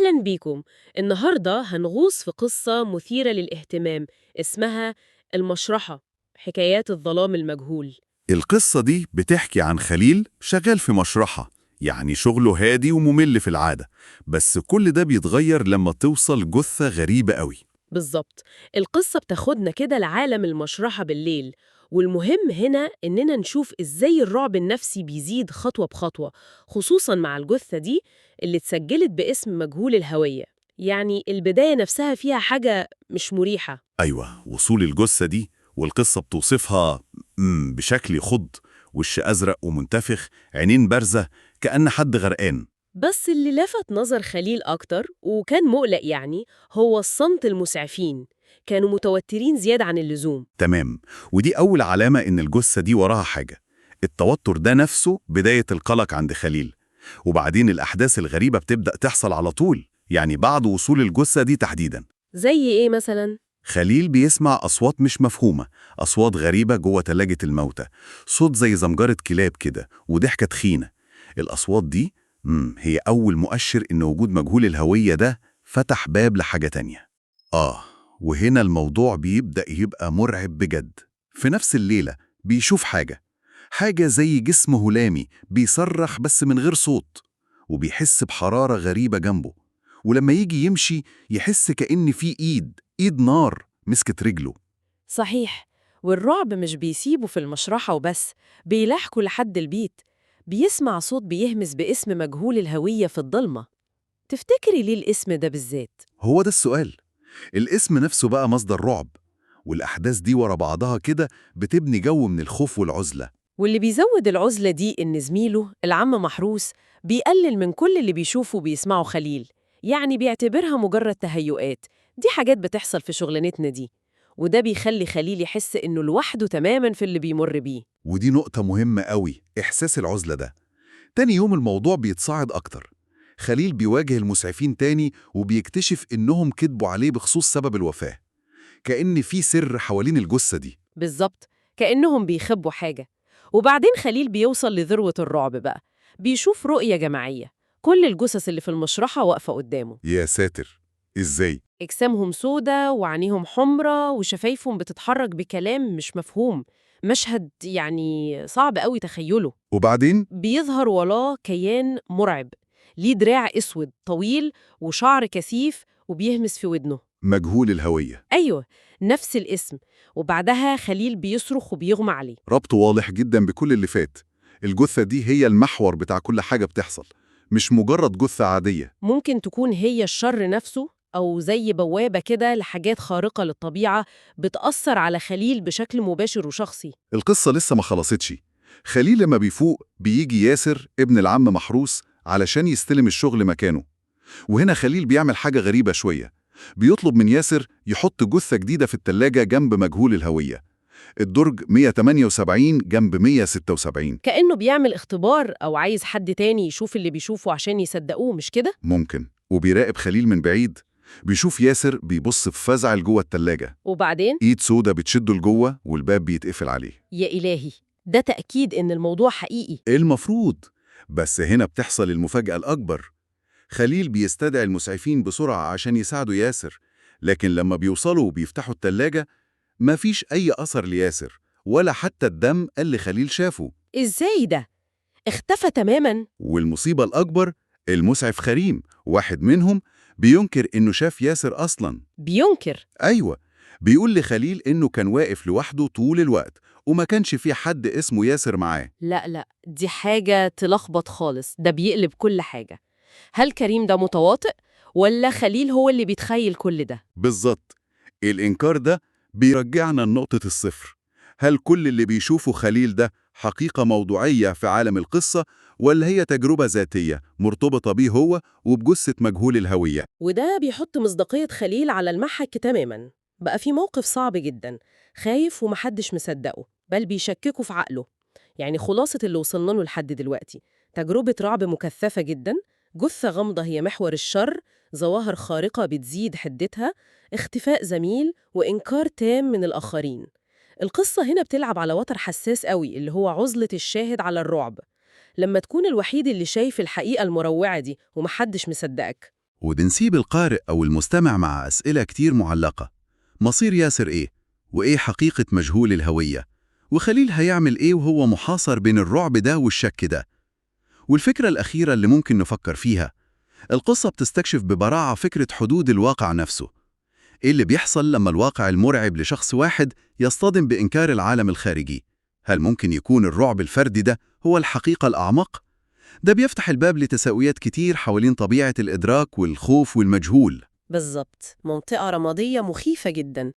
أهلا بيكم. النهاردة هنغوص في قصة مثيرة للاهتمام اسمها المشرحة، حكايات الظلام المجهول. القصة دي بتحكي عن خليل شغال في مشرحة، يعني شغله هادي وممل في العادة، بس كل ده بيتغير لما توصل جثة غريبة قوي. بالظبط، القصة بتاخدنا كده لعالم المشرحة بالليل، والمهم هنا إننا نشوف إزاي الرعب النفسي بيزيد خطوة بخطوة، خصوصا مع الجثة دي اللي اتسجلت باسم مجهول الهوية. يعني البداية نفسها فيها حاجة مش مريحة. أيوة، وصول الجثة دي والقصة بتوصفها بشكل يخض، وش أزرق ومنتفخ، عينين بارزة كأن حد غرقان. بس اللي لفت نظر خليل أكتر وكان مقلق يعني هو الصمت. المسعفين كانوا متوترين زيادة عن اللزوم. تمام، ودي أول علامة إن الجثة دي وراها حاجة. التوتر ده نفسه بداية القلق عند خليل. وبعدين الأحداث الغريبة بتبدأ تحصل على طول، يعني بعد وصول الجثة دي تحديدا. زي إيه مثلاً؟ خليل بيسمع أصوات مش مفهومة، أصوات غريبة جوه تلاجة الموتى، صوت زي زمجرة كلاب كده وضحكة تخينة. الأصوات دي هي أول مؤشر إن وجود مجهول الهوية ده فتح باب لحاجة تانية. آه، وهنا الموضوع بيبدأ يبقى مرعب بجد. في نفس الليلة بيشوف حاجة زي جسم هلامي بيصرخ بس من غير صوت، وبيحس بحرارة غريبة جنبه، ولما يجي يمشي يحس كأن في إيد نار مسكت رجله. صحيح، والرعب مش بيسيبه في المشرحة وبس، بيلاحقه لحد البيت. بيسمع صوت بيهمس باسم مجهول الهوية في الضلمة. تفتكري ليه الاسم ده بالذات؟ هو ده السؤال. الاسم نفسه بقى مصدر رعب، والأحداث دي ورا بعضها كده بتبني جو من الخوف والعزلة. واللي بيزود العزلة دي إن زميله العم محروس بيقلل من كل اللي بيشوفه وبيسمعه خليل، يعني بيعتبرها مجرد تهيؤات، دي حاجات بتحصل في شغلانتنا دي. وده بيخلي خليل يحس إنه لوحده تماماً في اللي بيمر بيه. ودي نقطة مهمة قوي، إحساس العزلة ده. تاني يوم الموضوع بيتصاعد أكتر. خليل بيواجه المسعفين تاني وبيكتشف إنهم كذبوا عليه بخصوص سبب الوفاة، كأن في سر حوالين الجثة دي. بالظبط، كأنهم بيخبوا حاجة. وبعدين خليل بيوصل لذروة الرعب بقى، بيشوف رؤية جماعية، كل الجثث اللي في المشرحة واقفة قدامه. يا ساتر، إزاي؟ أجسامهم سودة وعينيهم حمرة وشفايفهم بتتحرك بكلام مش مفهوم. مشهد يعني صعب قوي تخيله. وبعدين؟ بيظهر وراه كيان مرعب، ليه دراع أسود طويل وشعر كثيف وبيهمس في ودنه. مجهول الهوية. أيوة، نفس الاسم. وبعدها خليل بيصرخ وبيغمى عليه. ربط واضح جدا بكل اللي فات. الجثة دي هي المحور بتاع كل حاجة بتحصل، مش مجرد جثة عادية. ممكن تكون هي الشر نفسه، أو زي بوابة كده لحاجات خارقة للطبيعة بتأثر على خليل بشكل مباشر وشخصي. القصة لسه ما خلصتش. خليل لما بيفوق بيجي ياسر ابن العم محروس علشان يستلم الشغل مكانه. وهنا خليل بيعمل حاجة غريبة شوية، بيطلب من ياسر يحط جثة جديدة في التلاجة جنب مجهول الهوية، الدرج 178 جنب 176. كأنه بيعمل اختبار أو عايز حد تاني يشوف اللي بيشوفه عشان يصدقوه، مش كده؟ ممكن. وبيراقب خليل من بعيد، بيشوف ياسر بيبص بفزع لجوه التلاجة. وبعدين؟ ايد سودا بتشده لجوه والباب بيتقفل عليه. يا إلهي، ده تأكيد إن الموضوع حقيقي. المفروض. بس هنا بتحصل المفاجأة الأكبر. خليل بيستدعي المسعفين بسرعة عشان يساعدوا ياسر، لكن لما بيوصلوا وبيفتحوا التلاجة مفيش أي أثر لياسر ولا حتى الدم اللي خليل شافه. إزاي ده؟ اختفى تماماً. والمصيبة الأكبر، المسعف خريم واحد منهم بينكر إنه شاف ياسر أصلاً. بينكر؟ أيوة، بيقول لخليل إنه كان واقف لوحده طول الوقت وما كانش في حد اسمه ياسر معاه. لا لا، دي حاجة تلخبط خالص، ده بيقلب كل حاجة. هل كريم ده متواطئ ولا خليل هو اللي بيتخيل كل ده؟ بالظبط. الإنكار ده بيرجعنا لنقطة الصفر. هل كل اللي بيشوفه خليل ده حقيقة موضوعية في عالم القصة، ولا هي تجربة ذاتية مرتبطة بيه هو وبجثة مجهول الهوية؟ وده بيحط مصداقية خليل على المحك تماما. بقى في موقف صعب جدا، خايف ومحدش مصدقه، بل بيشككه في عقله. يعني خلاصة اللي وصلنا له لحد دلوقتي: تجربة رعب مكثفة جدا، جثة غامضة هي محور الشر، ظواهر خارقة بتزيد حدتها، اختفاء زميل، وإنكار تام من الآخرين. القصة هنا بتلعب على وتر حساس قوي، اللي هو عزلة الشاهد على الرعب. لما تكون الوحيد اللي شايف الحقيقة المروعة دي ومحدش مصدقك. وبنسيب القارئ أو المستمع مع أسئلة كتير معلقة. مصير ياسر إيه؟ وإيه حقيقة مجهول الهوية؟ وخليل هيعمل إيه وهو محاصر بين الرعب ده والشك ده؟ والفكرة الأخيرة اللي ممكن نفكر فيها، القصة بتستكشف ببراعة فكرة حدود الواقع نفسه. إيه اللي بيحصل لما الواقع المرعب لشخص واحد يصطدم بإنكار العالم الخارجي؟ هل ممكن يكون الرعب الفردي ده هو الحقيقة الأعمق؟ ده بيفتح الباب لتساؤلات كتير حوالين طبيعة الإدراك والخوف والمجهول. بالظبط، منطقة رمادية مخيفة جدا.